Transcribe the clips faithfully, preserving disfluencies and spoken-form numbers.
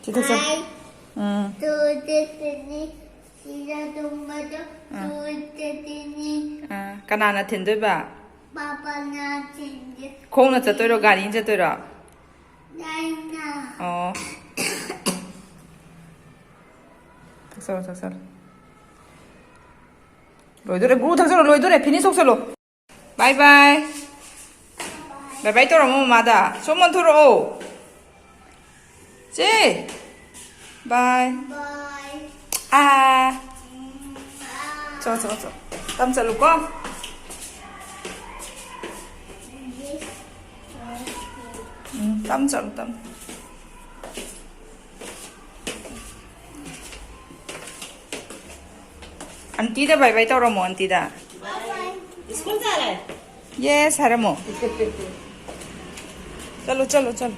ꯁꯤꯗ ꯆꯠ-, ꯍꯥꯏ꯫ ꯎꯝ꯫ ꯇꯨ ꯆꯠꯇꯅꯤ꯫ ꯁꯤꯗ ꯇꯨꯝꯕꯗꯣ ꯑꯥ꯫ ꯇꯨ ꯆꯠꯇꯅꯤ꯫ ꯑꯥ, ꯀꯅꯥꯅ ꯊꯤꯟꯗꯣꯏꯕ? ꯄꯥꯄꯥꯅ ꯊꯤꯟꯗꯦ꯫ ꯈꯣꯡꯅ ꯆꯠꯇꯣꯏꯔꯣ, ꯒꯥꯔꯤꯅ ꯆꯠꯇꯣꯏꯔꯣ? ꯒꯥꯔꯤꯅ꯫ ꯑꯣ꯫ ꯊꯛꯆꯜꯂꯣ, ꯊꯛꯆꯜꯂꯣ꯫ ꯂꯣꯏꯗꯣꯔꯦ, ꯒꯨ ꯊꯛꯆꯜꯂꯣ, ꯂꯣꯏꯗꯣꯔꯦ, finish ꯇꯧꯁꯜꯂꯣ꯫ Bye bye꯫ Bye bye ꯇꯧꯔꯝꯃꯣ ꯃꯃꯥꯗ꯫ ꯁꯣꯝ ꯑꯣꯟꯊꯣꯔꯛꯑꯣ꯫ ꯆꯦ꯫ Bye꯫ Bye꯫ ꯑꯥ꯫ ꯎꯝ, ꯑꯥ꯫ ꯆꯣ, ꯆꯣ, ꯆꯣ꯫ ꯇꯝ ꯆꯠꯂꯨꯀꯣ꯫ ꯎꯝ, ꯇꯝ ꯆꯠꯂꯨ, ꯇꯝ꯫ ꯑꯟꯇꯤꯗ bye bye ꯇꯧꯔꯝꯃꯣ, ꯑꯟꯇꯤꯗ꯫ ꯁ꯭ꯀꯨꯜ ꯆꯠꯂꯦ꯫ Yes ꯍꯥꯏꯔꯝꯃꯣ꯫ ꯆꯠꯂꯣ, ꯆꯠꯂꯣ, ꯆꯠꯂꯣ꯫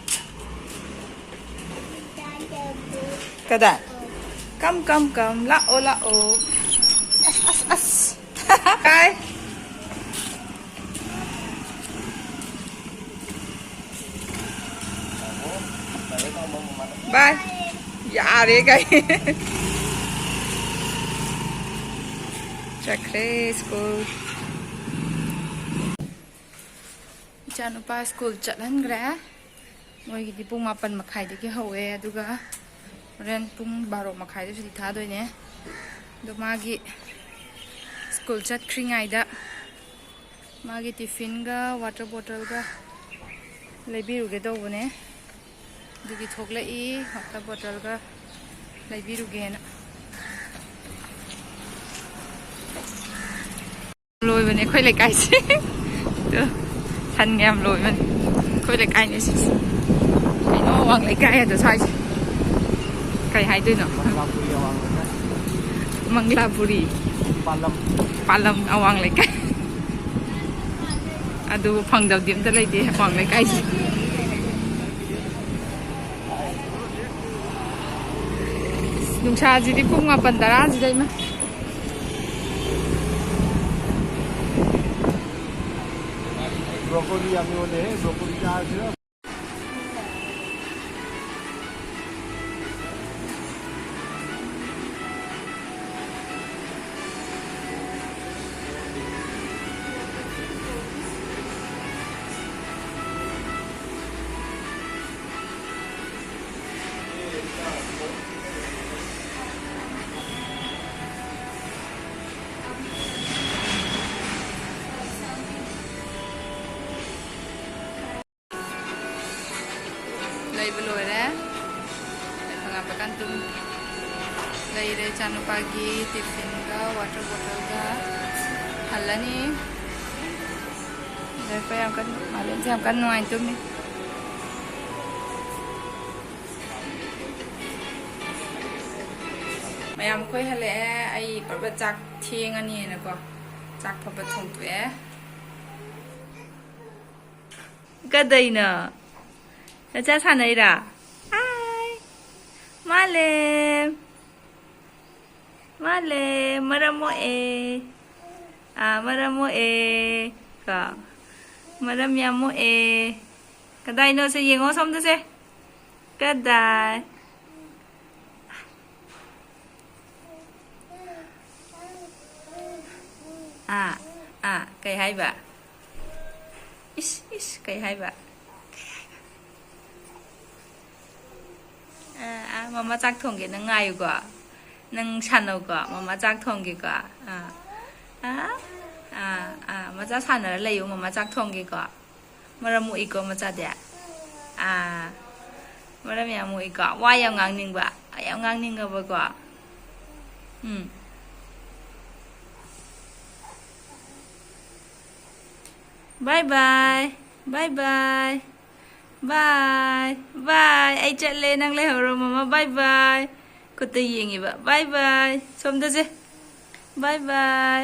ꯀꯗꯥꯏ? Come, come, come. ꯂꯥꯛꯑꯣ, ꯂꯥꯛꯑꯣ꯫ ꯑꯁ, ꯑꯁ, ꯑꯁ꯫ ꯀꯥꯏ꯫ Bye꯫ ꯌꯥꯔꯦ ꯀꯥꯏ꯫ ꯆꯠꯈ꯭ꯔꯦ ꯁ꯭ꯀꯨꯜ꯫ ꯏꯆꯥꯅꯨꯄꯥ ꯁ꯭ꯀꯨꯜ ꯆꯠꯍꯟꯈ꯭ꯔꯦ꯫ ꯃꯣꯏꯒꯤꯗꯤ ꯄꯨꯡ ꯃꯥꯄꯟ ꯃꯈꯥꯏꯗꯒꯤ ꯍꯧꯋꯦ, ꯑꯗꯨꯒ ꯍꯣꯔꯦꯟ ꯄꯨꯡ ꯕꯥꯔꯣ ꯃꯈꯥꯏꯗ ꯁꯨꯇꯤ ꯊꯥꯗꯣꯏꯅꯦ꯫ ꯑꯗꯣ ꯃꯥꯒꯤ ꯁ꯭ꯀꯨꯜ ꯆꯠꯈ꯭ꯔꯤꯉꯩꯗ ꯃꯥꯒꯤ ꯇꯤꯐꯤꯟꯒ ꯋꯥꯇꯔ ꯕꯣꯇꯜꯒ ꯂꯩꯕꯤꯔꯨꯒꯦ ꯇꯧꯕꯅꯦ꯫ ꯑꯗꯨꯒꯤ ꯊꯣꯛꯂꯛꯏ, ꯋꯥꯇꯔ ꯕꯣꯇꯜꯒ ꯂꯩꯕꯤꯔꯨꯒꯦꯅ꯫ ꯂꯣꯏꯕꯅꯦ ꯑꯩꯈꯣꯏ ꯂꯩꯀꯥꯏꯁꯦ꯫ ꯇꯨ, ꯁꯟꯒ ꯌꯥꯝ ꯂꯣꯏꯕꯅꯦ ꯑꯩꯈꯣꯏ ꯂꯩꯀꯥꯏꯅꯦ ꯁꯤꯁꯦ꯫ ꯀꯩꯅꯣ ꯑꯋꯥꯡ ꯂꯩꯀꯥꯏ ꯑꯗꯣ ꯁ꯭ꯋꯥꯏꯁꯦ꯫ ꯀꯩ ꯍꯥꯏꯗꯣꯏꯅꯣ? ꯃꯪꯂꯥꯄꯨꯔꯤ ꯑꯋꯥꯡ ꯂꯩꯀꯥꯏ꯫ ꯃꯪꯂꯥꯄꯨꯔꯤ꯫ ꯄꯥꯂꯝ꯫ ꯄꯥꯂꯝ ꯑꯋꯥꯡ ꯂꯩꯀꯥꯏ꯫ ꯑꯗꯨꯕꯨ ꯐꯪꯗꯕꯗꯤ ꯑꯝꯇ ꯂꯩꯇꯦ ꯑꯋꯥꯡ ꯂꯩꯀꯥꯏꯁꯦ꯫ ꯅꯨꯡꯁꯥꯁꯤꯗꯤ ꯄꯨꯡ ꯃꯥꯄꯟ ꯇꯔꯥꯁꯤꯗ ꯏꯃꯥ꯫ ꯕ꯭ꯔꯣꯀꯣꯂꯤ ꯌꯥꯝ ꯌꯣꯜꯂꯦꯍꯦ, ꯕ꯭ꯔꯣꯀꯣꯂꯤ ꯆꯥꯔꯁꯤꯔꯣ? ꯌꯥꯕ ꯀꯥꯟ ꯇꯨꯝ ꯂꯩꯔꯦ꯫ ꯏꯆꯥꯅꯨꯄꯥꯒꯤ ꯇꯤꯐꯤꯟꯒ ꯋꯥꯇꯔ ꯕꯣꯇꯜꯒ ꯍꯜꯂꯅꯤ꯫ ꯂꯥꯏꯔꯤꯛꯄ ꯌꯥꯝ ꯀꯟꯅ, ꯃꯥꯂꯦꯝꯁꯦ ꯌꯥꯝ ꯀꯟꯅ ꯅꯨꯡꯉꯥꯏꯅ ꯇꯨꯝꯃꯤ꯫ ꯃꯌꯥꯝ ꯑꯩꯈꯣꯏ ꯍꯜꯂꯛꯑꯦ꯫ ꯑꯩ ꯄꯕ ꯆꯥꯛ ꯊꯦꯡꯉꯅꯤꯅꯀꯣ, ꯆꯥꯛ ꯐꯕ ꯊꯣꯡꯗꯣꯛꯑꯦ꯫ ꯀꯗꯩꯅꯣ? ꯅꯆꯥ ꯁꯥꯟꯅꯩꯔꯥ? ꯑꯥꯏ! ꯃꯥꯂꯦꯝ! ꯃꯥꯂꯦꯝ! ꯃꯔꯝ ꯃꯣꯛꯑꯦ꯫ ꯑꯥ, ꯃꯔꯝ ꯃꯣꯛꯑꯦ꯫ ꯀꯣ? ꯃꯔꯝ ꯌꯥꯝ ꯃꯣꯛꯑꯦ꯫ ꯀꯗꯥꯏꯅꯣ ꯁꯦ ꯌꯦꯡꯉꯣ ꯁꯣꯝꯗ ꯁꯦ꯫ ꯀꯗꯥꯏ? ꯑꯥ, ꯑꯥ, ꯀꯩ ꯍꯥꯏꯕ? ꯏꯁ, ꯏꯁ, ꯀꯩ ꯍꯥꯏꯕ? ꯑꯥ, ꯑꯥ, ꯃꯃꯥ ꯆꯥꯛ ꯊꯣꯡꯒꯦ, ꯅꯪ ꯉꯥꯏꯌꯨꯀꯣ꯫ ꯅꯪ ꯁꯥꯟꯅꯧꯀꯣ, ꯃꯃꯥ ꯆꯥꯛ ꯊꯣꯡꯒꯦꯀꯣ꯫ ꯑꯥ, ꯑꯥ, ꯑꯥ, ꯑꯥ, ꯃꯆꯥ ꯁꯥꯟꯅꯔ ꯂꯩꯌꯨ, ꯃꯃꯥ ꯆꯥꯛ ꯊꯣꯡꯒꯦꯀꯣ꯫ ꯃꯔꯝ ꯃꯣꯛꯏꯀꯣ ꯃꯆꯥꯗꯤ꯫ ꯑꯥ, ꯃꯔꯝ ꯌꯥꯝ ꯃꯣꯛꯏꯀꯣ꯫ ꯋꯥ ꯌꯥꯝ ꯉꯥꯡꯅꯤꯡꯕ꯫ ꯌꯥꯝ ꯉꯥꯡꯅꯤꯡꯉꯕꯀꯣ꯫ ꯎꯝ꯫ ꯕꯥꯏ ꯕꯥꯏ꯫ ꯕꯥꯏ ꯕꯥꯏ꯫ ꯕꯥꯏ꯫ ꯕꯥꯏ꯫ ꯑꯩ ꯆꯠꯂꯦ꯫ ꯅꯪ ꯂꯩꯍꯧꯔꯣ, ꯃꯃꯥ꯫ ꯕꯥꯏ ꯕꯥꯏ꯫ ꯈꯨꯠꯇ ꯌꯦꯡꯉꯤꯕ꯫ ꯕꯥꯏ ꯕꯥꯏ꯫ ꯁꯣꯝꯗꯁꯦ꯫ ꯕꯥꯏ ꯕꯥꯏ꯫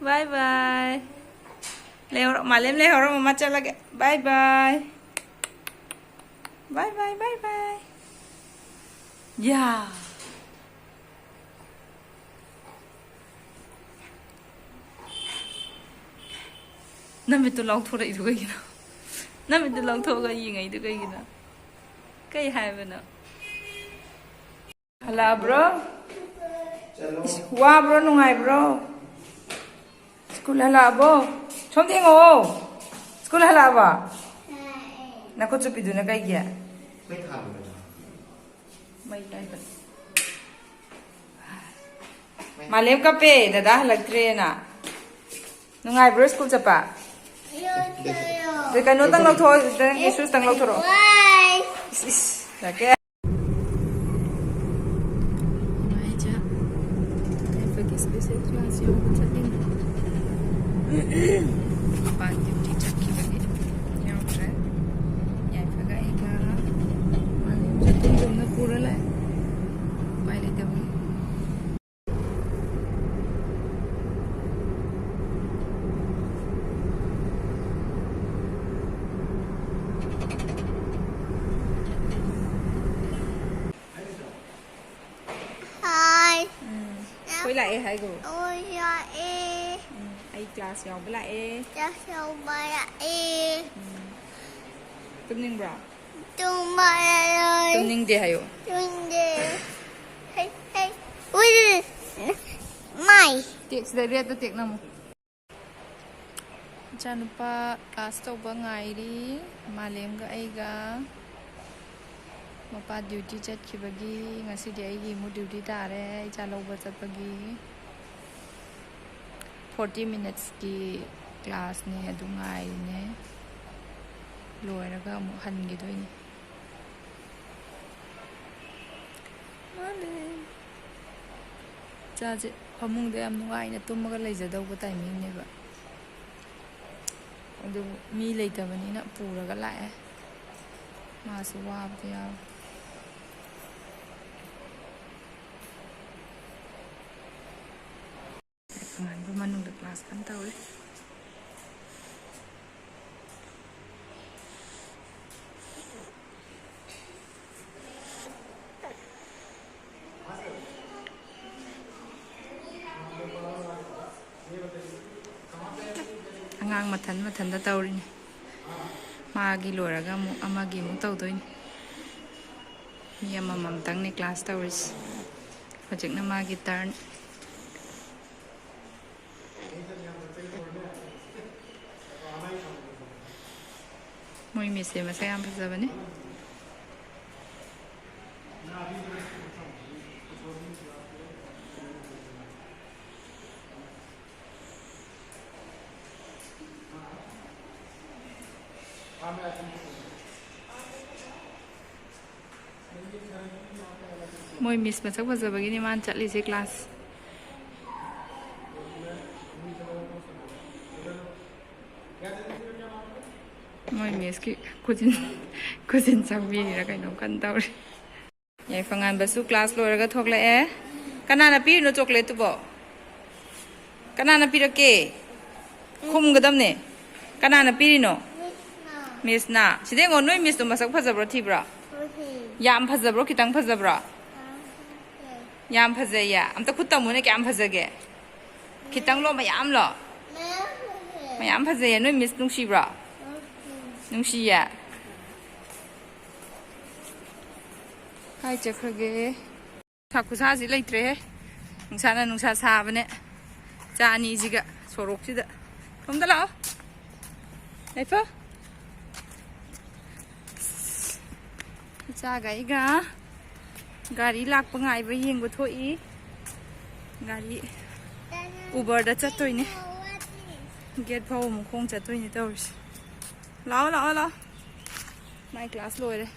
ꯕꯥꯏ ꯕꯥꯏ꯫ ꯂꯩꯍꯧꯔꯣ, ꯃꯥꯂꯦꯝ ꯂꯩꯍꯧꯔꯣ, ꯃꯃꯥ ꯆꯠꯂꯒꯦ꯫ ꯕꯥꯏ ꯕꯥꯏ꯫ ꯕꯥꯏ ꯕꯥꯏ, ꯕꯥꯏ ꯕꯥꯏ꯫ ꯌꯥ꯫ ꯅꯃꯤꯠꯇꯨ ꯂꯥꯎꯊꯣꯔꯛꯏꯗꯨ ꯀꯩꯒꯤꯅꯣ? ꯅꯃꯤꯠꯇꯨ ꯂꯥꯎꯊꯣꯛꯑꯒ ꯌꯦꯡꯉꯛꯏꯗꯨ ꯀꯩꯒꯤꯅꯣ? ꯀꯩ ꯍꯥꯏꯕꯅꯣ? ꯍꯜꯂꯛꯑꯕ꯭ꯔꯣ? ꯏꯁ, ꯋꯥꯕ꯭ꯔꯣ, ꯅꯨꯡꯉꯥꯏꯕ꯭ꯔꯣ? ꯁ꯭ꯀꯨꯜ ꯍꯜꯂꯛꯑꯕꯣ? ꯁꯣꯝꯗ ꯌꯦꯡꯉꯛꯑꯣ꯫ ꯁ꯭ꯀꯨꯜ ꯍꯜꯂꯛꯑꯕꯣ? ꯅꯈꯨꯠ ꯆꯨꯞꯄꯤꯗꯨꯅ ꯀꯩꯒꯤ? ꯃꯩ ꯂꯥꯏꯕ꯫ ꯃꯥꯂꯦꯝ ꯀꯞꯄꯦ, ꯗꯗꯥ ꯍꯜꯂꯛꯇ꯭ꯔꯦꯅ꯫ ꯅꯨꯡꯉꯥꯏꯕ꯭ꯔꯣ ꯁ꯭ꯀꯨꯜ ꯆꯠꯄ? ꯑꯗꯨ ꯀꯩꯅꯣꯇꯪ ꯂꯧꯊꯣꯛꯑꯣ, ꯅꯪꯒꯤ ꯁꯨꯁꯇꯪ ꯂꯧꯊꯣꯔꯛꯑꯣ꯫ ꯏꯁ, ꯏꯁ, ꯂꯥꯛꯀꯦ꯫ ꯆꯠꯂꯤꯅꯤ꯫ ꯃꯄꯥꯟ ꯗ꯭ꯌꯨꯇꯤ ꯆꯠꯈꯤꯕꯒꯤ ꯌꯥꯎꯗ꯭ꯔꯦ꯫ ꯌꯥꯏꯐꯒ ꯑꯩꯒ ꯃꯥꯂꯦꯝꯁꯦ ꯇꯨꯝ ꯇꯨꯝꯅ ꯄꯨꯔ ꯂꯥꯛꯑꯦ꯫ ꯎꯄꯥꯏ ꯂꯩꯇꯕꯒꯤ꯫ ꯍꯥꯏ꯫ ꯎꯝ꯫ ꯑꯩꯈꯣꯏ ꯂꯥꯛꯑꯦ ꯍꯥꯏꯒꯣ꯫ ꯑꯣ, ꯂꯥꯛꯑꯦ꯫ ꯎꯝ, ꯑꯩ ꯀ꯭ꯂꯥꯁ ꯌꯥꯎꯕ ꯂꯥꯛꯑꯦ꯫ ꯀ꯭ꯂꯥꯁ ꯌꯥꯎꯕ ꯂꯥꯛꯑꯦ꯫ ꯎꯝ꯫ ꯇꯨꯝꯅꯤꯡꯕ꯭ꯔꯣ? ꯇꯨꯝꯕ ꯌꯥꯔꯣꯏ꯫ ꯇꯨꯝꯅꯤꯡꯗꯦ ꯍꯥꯏꯌꯣ꯫ ꯇꯨꯝꯅꯤꯡꯗꯦ꯫ ꯍꯩ, ꯍꯩ꯫ ꯎꯏ꯫ ꯃꯥꯏ꯫ ꯇꯦꯛꯁꯤꯗ ꯔꯦꯗꯇ ꯇꯦꯛ ꯅꯝꯃꯨ꯫ ꯏꯆꯥꯅꯨꯄꯥ ꯀ꯭ꯂꯥꯁ ꯇꯧꯕ ꯉꯥꯏꯔꯤ, ꯃꯥꯂꯦꯝꯒ ꯑꯩꯒ꯫ ꯃꯄꯥ ꯗ꯭ꯌꯨꯇꯤ ꯆꯠꯈꯤꯕꯒꯤ ꯉꯁꯤꯗꯤ ꯑꯩꯒꯤ ꯑꯃꯨꯛ ꯗ꯭ꯌꯨꯇꯤ ꯇꯥꯔꯦ, ꯏꯆꯥ ꯂꯧꯕ ꯆꯠꯄꯒꯤ꯫ ꯐꯣꯔꯇꯤ ꯃꯤꯅꯠꯁꯀꯤ ꯀ꯭ꯂꯥꯁꯅꯦ, ꯑꯗꯨ ꯉꯥꯏꯔꯤꯅꯦ꯫ ꯂꯣꯏꯔꯒ ꯑꯃꯨꯛ ꯍꯟꯈꯤꯗꯣꯏꯅꯦ꯫ ꯃꯥꯂꯦꯝ꯫ ꯏꯆꯥꯁꯦ ꯐꯃꯨꯡꯗ ꯌꯥꯝ ꯅꯨꯡꯉꯥꯏꯅ ꯇꯨꯝꯃꯒ ꯂꯩꯖꯗꯧꯕ ꯇꯥꯏꯃꯤꯡꯅꯦꯕ꯫ ꯑꯗꯨꯕꯨ ꯃꯤ ꯂꯩꯇꯕꯅꯤꯅ ꯄꯨꯔꯒ ꯂꯥꯛꯑꯦ꯫ ꯃꯥꯁꯨ ꯋꯥꯕꯗꯤ ꯌꯥꯎꯋꯦ꯫ ꯑꯉꯥꯟꯕ ꯃꯅꯨꯡꯗ ꯀ꯭ꯂꯥꯁ ꯀꯟꯅ ꯇꯧꯔꯤ꯫ ꯑꯉꯥꯡ ꯃꯊꯟ ꯃꯊꯟꯗ ꯇꯧꯔꯤꯅꯤ꯫ ꯃꯥꯒꯤ ꯂꯣꯏꯔꯒ ꯑꯃꯨꯛ ꯑꯃꯒꯤ ꯑꯃꯨꯛ ꯇꯧꯗꯣꯏꯅꯤ꯫ ꯃꯤ ꯑꯃꯃꯝꯇꯪꯅꯤ ꯀ꯭ꯂꯥꯁ ꯇꯧꯔꯤꯁꯤ꯫ ꯍꯧꯖꯤꯛꯅ ꯃꯥꯒꯤ ꯇꯔꯟ꯫ ꯃꯣꯏ ꯃꯤꯁꯁꯦ ꯃꯁꯛ ꯌꯥꯝ ꯐꯖꯕꯅꯤ꯫ ꯃꯣꯏ ꯃꯤꯁ ꯃꯁꯛ ꯐꯖꯕꯒꯤꯅꯤ ꯃꯥꯅ ꯆꯠꯂꯤꯁꯦ ꯀ꯭ꯂꯥꯁ꯫ ꯃꯤꯁꯀꯤ ꯈꯨꯖꯤꯟ ꯈꯨꯖꯤꯟ ꯆꯪꯕꯤꯔꯤꯔꯥ ꯀꯩꯅꯣꯝ ꯀꯟꯅ ꯇꯧꯔꯤ꯫ ꯌꯥꯏꯐ ꯉꯥꯟꯕꯁꯨ ꯀ꯭ꯂꯥꯁ ꯂꯣꯏꯔꯒ ꯊꯣꯛꯂꯛꯑꯦ꯫ ꯀꯅꯥꯅ ꯄꯤꯔꯤꯅꯣ ꯆꯣꯀ꯭ꯂꯦꯠꯇꯨꯕꯣ? ꯀꯅꯥꯅ ꯄꯤꯔꯛꯀꯦ? ꯈꯨꯝꯒꯗꯕꯅꯦ꯫ ꯀꯅꯥꯅ ꯄꯤꯔꯤꯅꯣ? ꯃꯤꯁꯅ꯫ ꯁꯤꯗ ꯌꯦꯡꯉꯣ, ꯅꯣꯏ ꯃꯤꯁꯇꯣ ꯃꯁꯛ ꯐꯖꯕ꯭ꯔꯣ ꯊꯤꯕ꯭ꯔꯣ? ꯌꯥꯝ ꯐꯖꯕ꯭ꯔꯣ ꯈꯤꯇꯪ ꯐꯖꯕ꯭ꯔꯣ? ꯌꯥꯝ ꯐꯖꯩꯌꯦ꯫ ꯑꯝꯇ ꯈꯨꯠ ꯇꯝꯃꯨꯅꯦ, ꯀꯌꯥꯝ ꯐꯖꯒꯦ? ꯈꯤꯇꯪꯂꯣ ꯃꯌꯥꯝꯂꯣ? ꯃꯌꯥꯝ ꯐꯖꯩꯌꯦ꯫ ꯅꯣꯏ ꯃꯤꯁ ꯅꯨꯡꯁꯤꯕ꯭ꯔꯣ? ꯅꯨꯡꯁꯤꯌꯦ꯫ ꯀꯥꯏ ꯆꯠꯈ꯭ꯔꯒꯦ? ꯅꯨꯡꯁꯥ ꯈꯨꯁꯥꯁꯤ ꯂꯩꯇ꯭ꯔꯦꯍꯦ꯫ ꯅꯨꯡꯁꯥꯅ ꯅꯨꯡꯁꯥ ꯁꯥꯕꯅꯦ꯫ ꯏꯆꯥ ꯑꯅꯤꯁꯤꯒ ꯁꯣꯔꯣꯛꯁꯤꯗ꯫ ꯁꯣꯝꯗ ꯂꯥꯛꯑꯣ꯫ ꯌꯥꯏꯐ꯫ ꯏꯆꯥꯒ ꯑꯩꯒ ꯒꯥꯔꯤ ꯂꯥꯛꯄ ꯉꯥꯏꯕ ꯌꯦꯡꯕ ꯊꯣꯛꯏ꯫ ꯒꯥꯔꯤ ꯎꯕꯔꯗ ꯆꯠꯇꯣꯏꯅꯦ꯫ ꯒꯦꯠ ꯐꯥꯎ ꯑꯃꯨꯛ ꯈꯣꯡ ꯆꯠꯇꯣꯏꯅꯦ ꯇꯧꯔꯤꯁꯦ꯫ ꯂꯥꯛꯑꯣ, ꯂꯥꯛꯑꯣ, ꯂꯥꯛꯑꯣ꯫ ꯃꯥꯏ ꯀ꯭ꯂꯥꯁ ꯂꯣꯏꯔꯦ꯫